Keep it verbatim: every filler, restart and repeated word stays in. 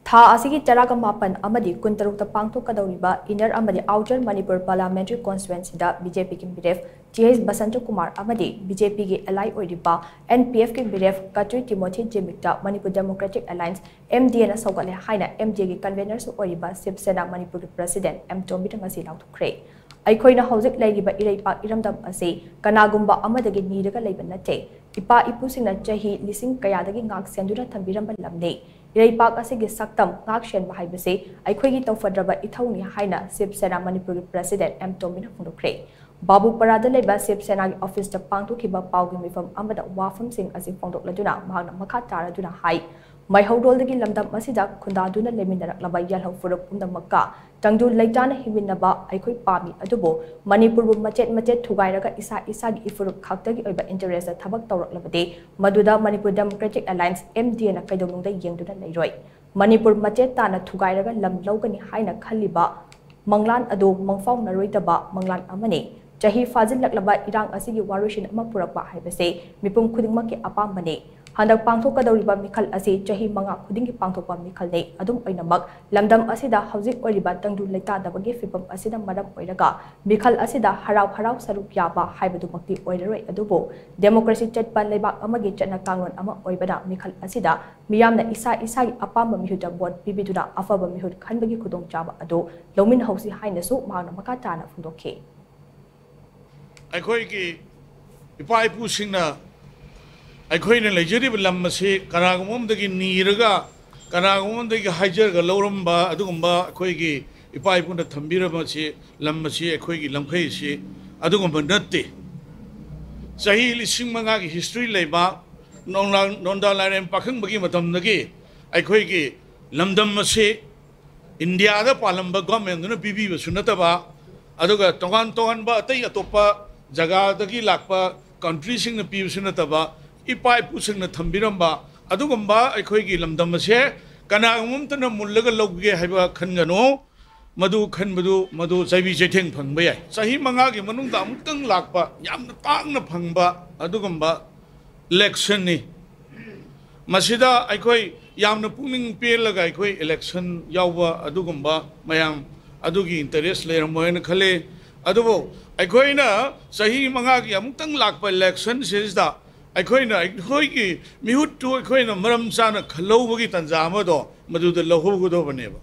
ꯊꯥ ꯑꯁꯤꯒꯤ ꯇꯔꯥꯒ ꯃꯥꯄꯟ ꯑꯃꯗꯤ ꯀꯨꯟꯇꯔꯨꯛꯇ ꯄꯥꯡꯊꯣꯛꯀꯗꯧꯔꯤꯕ Inner ꯑꯃꯗꯤ Outer Manipur Parliamentary Constituencyꯗ BJPꯒꯤ ꯃꯤꯔꯦꯞ T H ꯕꯁꯟꯇ ꯀꯨꯃꯥꯔ ꯑꯃꯗꯤ BJPꯒꯤ ally ꯑꯣꯏꯔꯤꯕ NPFꯀꯤ ꯃꯤꯔꯦꯞ ꯀꯇ꯭ꯔꯤ ꯇꯤꯃꯣꯊꯤ ꯖꯤꯃꯤꯛꯇ Manipur Democratic Alliance, MDAꯅ ꯁꯧꯒꯠꯂꯦ ꯍꯥꯏꯅ MDAꯒꯤ convenerꯁꯨ ꯑꯣꯏꯔꯤꯕ ꯁꯤꯕ ꯁꯦꯅꯥ ꯃꯅꯤꯄꯨꯔꯒꯤ president ꯑꯦꯝ ꯇꯣꯝꯕꯤꯅ ꯉꯁꯤ ꯂꯥꯎꯊꯣꯛꯈ꯭ꯔꯦ꯫ "ꯑꯩꯈꯣꯏꯅ ꯍꯧꯖꯤꯛ ꯂꯩꯔꯤꯕ ꯏꯔꯩꯄꯥꯛ ꯏꯔꯝꯗꯝ ꯑꯁꯤ ꯀꯅꯥꯒꯨꯝꯕ ꯑꯃꯗꯒꯤ ꯅꯤꯔꯒ ꯂꯩꯕ ꯅꯠꯇꯦ꯫ ꯏꯄꯥ ꯏꯄꯨꯁꯤꯡꯅ ꯆꯍꯤ ꯂꯤꯁꯤꯡ ꯀꯌꯥꯗꯒꯤ ꯉꯥꯛ ꯁꯦꯟꯗꯨꯅ ꯊꯝꯕꯤꯔꯝꯕ ꯂꯝꯅꯤ꯫ ꯏꯔꯩꯄꯥꯛ ꯑꯁꯤꯒꯤ ꯁꯛꯇꯝ ꯉꯥꯛ ꯁꯦꯟꯕ ꯍꯥꯏꯕꯁꯤ ꯑꯩꯈꯣꯏꯒꯤ ꯇꯧꯐꯗ꯭ꯔꯕ ꯏꯊꯧꯅꯤ" ꯍꯥꯏꯅ ꯁꯤꯕ ꯁꯦꯅꯥ ꯃꯅꯤꯄꯨꯔꯒꯤ president ꯑꯦꯝ ꯇꯣꯝꯕꯤꯅ ꯐꯣꯡꯗꯣꯛꯈ꯭ꯔꯦ꯫ ꯕꯥꯕꯨꯄꯥꯔꯥꯗ ꯂꯩꯕ ꯁꯤꯕ ꯁꯦꯅꯥꯒꯤ officeꯇ ꯄꯥꯡꯊꯣꯛꯈꯤꯕ ꯄꯥꯎꯒꯤ ꯃꯤꯐꯝ ꯑꯃꯗ ꯋꯥꯐꯝꯁꯤꯡ ꯑꯁꯤ ꯐꯣꯡꯗꯣꯛꯂꯗꯨꯅ ꯃꯍꯥꯛꯅ ꯃꯈꯥ ꯇꯥꯔꯗꯨꯅ ꯍꯥꯏ, "ꯃꯩꯍꯧꯔꯣꯜꯗꯒꯤ ꯂꯝꯗꯝ ꯑꯁꯤꯗ ꯈꯨꯟꯗꯥꯗꯨꯅ ꯂꯩꯃꯤꯟꯅꯔꯛꯂꯕ ꯌꯥꯜꯍꯧ ꯐꯨꯔꯨꯞ ꯄꯨꯝꯅꯃꯛꯀ ꯇꯪꯗꯨ ꯂꯩꯇꯥꯅ ꯍꯤꯡꯃꯤꯟꯅꯕ ꯑꯩꯈꯣꯏ ꯄꯥꯝꯃꯤ, ꯑꯗꯨꯕꯨ ꯃꯅꯤꯄꯨꯔꯕꯨ ꯃꯆꯦꯠ ꯃꯆꯦꯠ ꯊꯨꯒꯥꯏꯔꯒ ꯏꯁꯥ ꯏꯁꯥꯒꯤ ꯏꯐꯨꯔꯨꯞ ꯈꯛꯇꯒꯤ ꯑꯣꯏꯕ interestꯇ ꯊꯕꯛ ꯇꯧꯔꯛꯂꯕꯗꯤ ꯃꯗꯨꯗ Manipur Democratic Alliance, MDAꯅ ꯀꯩꯗꯧꯅꯨꯡꯗ ꯌꯦꯡꯗꯨꯅ ꯂꯩꯔꯣꯏ꯫ ꯃꯅꯤꯄꯨꯔ ꯃꯆꯦꯠ ꯇꯥꯅ ꯊꯨꯒꯥꯏꯔꯒ ꯂꯝ ꯂꯧꯒꯅꯤ ꯍꯥꯏꯅ ꯈꯜꯂꯤꯕ ꯃꯪꯂꯥꯟ ꯑꯗꯨ ꯃꯪꯐꯥꯎꯅꯔꯣꯏꯗꯕ ꯃꯪꯂꯥꯟ ꯑꯃꯅꯤ꯫ ꯆꯍꯤ ꯐꯥꯖꯤꯜꯂꯛꯂꯕ ꯏꯔꯥꯡ ꯑꯁꯤꯒꯤ ꯋꯥꯔꯣꯏꯁꯤꯟ ꯑꯃ ꯄꯨꯔꯛꯄ ꯍꯥꯏꯕꯁꯤ ꯃꯤꯄꯨꯝ ꯈꯨꯗꯤꯡꯃꯛꯀꯤ ꯑꯄꯥꯝꯕꯅꯤ꯫ ꯍꯟꯗꯛ ꯄꯥꯡꯊꯣꯛꯀꯗꯧꯔꯤꯕ ꯃꯤꯈꯜ ꯑꯁꯤ ꯆꯍꯤ ꯃꯉꯥ ꯈꯨꯗꯤꯡꯒꯤ ꯄꯥꯡꯊꯣꯛꯄ ꯃꯤꯈꯜꯅꯤ꯫ ꯑꯗꯨꯝ ꯑꯣꯏꯅꯃꯛ, ꯂꯝꯗꯝ ꯑꯁꯤꯗ ꯍꯧꯖꯤꯛ ꯑꯣꯏꯔꯤꯕ ꯇꯪꯗꯨ ꯂꯩꯇꯥꯗꯕꯒꯤ ꯐꯤꯚꯝ ꯑꯁꯤꯅ ꯃꯔꯝ ꯑꯣꯏꯔꯒ ꯃꯤꯈꯜ ꯑꯁꯤꯗ ꯍꯔꯥꯎ ꯍꯔꯥꯎ ꯁꯔꯨꯛ ꯌꯥꯕ ꯍꯥꯏꯕꯗꯨꯃꯛꯇꯤ ꯑꯣꯏꯔꯔꯣꯏ꯫ ꯑꯗꯨꯕꯨ democracy ꯆꯠꯄ ꯂꯩꯕꯥꯛ ꯑꯃꯒꯤ ꯆꯠꯅ ꯀꯥꯡꯂꯣꯟ ꯑꯃ ꯑꯣꯏꯕꯅ ꯃꯤꯈꯜ ꯑꯁꯤꯗ ꯃꯤꯌꯥꯝꯅ ꯏꯁꯥ ꯏꯁꯥꯒꯤ ꯑꯄꯥꯝꯕ ꯃꯤꯍꯨꯠꯇ vote ꯄꯤꯕꯤꯗꯨꯅ ꯑꯐꯕ ꯃꯤꯍꯨꯠ ꯈꯟꯕꯒꯤ ꯈꯨꯗꯣꯡꯆꯥꯕ ꯑꯗꯨ ꯂꯧꯃꯤꯟꯅꯍꯧꯁꯤ ꯍꯥꯏꯅꯁꯨ ꯃꯍꯥꯛꯅ ꯃꯈꯥ ꯇꯥꯅ ꯐꯣꯡꯗꯣꯛꯈꯤ꯫ ꯑꯩꯈꯣꯏꯒꯤ ꯏꯄꯥ ꯏꯄꯨꯁꯤꯡꯅ ꯑꯩꯈꯣꯏꯅ ꯂꯩꯖꯔꯤꯕ ꯂꯝ ꯑꯁꯤ ꯀꯅꯥꯒꯨꯝꯕ ꯑꯃꯗꯒꯤ ꯅꯤꯔꯒ, ꯀꯅꯥꯒꯨꯝꯕ ꯑꯃꯗꯒꯤ ꯍꯥꯏꯖꯔꯒ ꯂꯧꯔꯝꯕ ꯑꯗꯨꯒꯨꯝꯕ ꯑꯩꯈꯣꯏꯒꯤ ꯏꯄꯥ ꯏꯄꯨꯅ ꯊꯝꯕꯤꯔꯝꯕ ꯑꯁꯤ, ꯂꯝ ꯑꯁꯤ, ꯑꯩꯈꯣꯏꯒꯤ ꯂꯝꯈꯩ ꯑꯁꯤ ꯑꯗꯨꯒꯨꯝꯕ ꯅꯠꯇꯦ꯫ ꯆꯍꯤ ꯂꯤꯁꯤꯡ ꯃꯉꯥꯒꯤ history ꯂꯩꯕ ꯅꯣꯡꯂꯥ-, ꯅꯣꯟꯗꯥ ꯂꯥꯏꯔꯦꯝ ꯄꯥꯈꯪꯕꯒꯤ ꯃꯇꯝꯗꯒꯤ ꯑꯩꯈꯣꯏꯒꯤ ꯂꯝꯗꯝ ꯑꯁꯤ ꯏꯟꯗꯤꯌꯥꯗ ꯄꯥꯜꯂꯝꯕ governmentꯗꯨꯅ ꯄꯤꯕꯤꯕꯁꯨ ꯅꯠꯇꯕ, ꯑꯗꯨꯒ ꯇꯣꯉꯥꯟ ꯇꯣꯉꯥꯟꯕ ꯑꯇꯩ ꯑꯇꯣꯞꯄ ꯖꯒꯥꯗꯒꯤ ꯂꯥꯛꯄ countryꯁꯤꯡꯅ ꯄꯤꯕꯁꯨ ꯅꯠꯇꯕ, ꯏꯄꯥ ꯏꯄꯨꯁꯤꯡꯅ ꯊꯝꯕꯤꯔꯝꯕ ꯑꯗꯨꯒꯨꯝꯕ ꯑꯩꯈꯣꯏꯒꯤ ꯂꯝꯗꯝ ꯑꯁꯦ ꯀꯅꯥꯒꯨꯝꯕ ꯑꯃꯠꯇꯅ ꯃꯨꯜꯂꯒ ꯂꯧꯒꯦ ꯍꯥꯏꯕ ꯈꯟꯒꯅꯨ꯫ ꯃꯗꯨ ꯈꯟꯕꯗꯨ, ꯃꯗꯨ ꯆꯩꯕꯤ ꯆꯩꯊꯦꯡ ꯐꯪꯕ ꯌꯥꯏ꯫ ꯆꯍꯤ ꯃꯉꯥꯒꯤ ꯃꯅꯨꯡꯗ ꯑꯃꯨꯛꯇꯪ ꯂꯥꯛꯄ, ꯌꯥꯝꯅ ꯇꯥꯡꯅ ꯐꯪꯕ ꯑꯗꯨꯒꯨꯝꯕ electionꯅꯤ꯫ ꯃꯁꯤꯗ ꯑꯩꯈꯣꯏ ꯌꯥꯝꯅ ꯄꯨꯛꯅꯤꯡ ꯄꯦꯜꯂꯒ ꯑꯩꯈꯣꯏ ꯏꯂꯦꯛꯁꯟ ꯌꯥꯎꯕ ꯑꯗꯨꯒꯨꯝꯕ ꯃꯌꯥꯝ ꯑꯗꯨꯒꯤ ꯏꯟꯇꯔꯦꯁ ꯂꯩꯔꯝꯃꯣꯏꯅ ꯈꯜꯂꯤ꯫ ꯑꯗꯨꯕꯨ ꯑꯩꯈꯣꯏꯅ ꯆꯍꯤ ꯃꯉꯥꯒꯤ ꯑꯃꯨꯛꯇꯪ ꯂꯥꯛꯄ ꯏꯂꯦꯛꯁꯟꯁꯤꯗ ꯑꯩꯈꯣꯏꯅ ꯑꯩꯈꯣꯏꯒꯤ ꯃꯤꯍꯨꯠꯇꯨ ꯑꯩꯈꯣꯏꯅ ꯃꯔꯝ ꯆꯥꯅ ꯈꯜꯍꯧꯕꯒꯤ ꯇꯥꯟꯖꯥ ꯑꯃꯗꯣ ꯃꯗꯨꯗ ꯂꯧꯍꯧꯒꯗꯧꯕꯅꯦꯕ꯫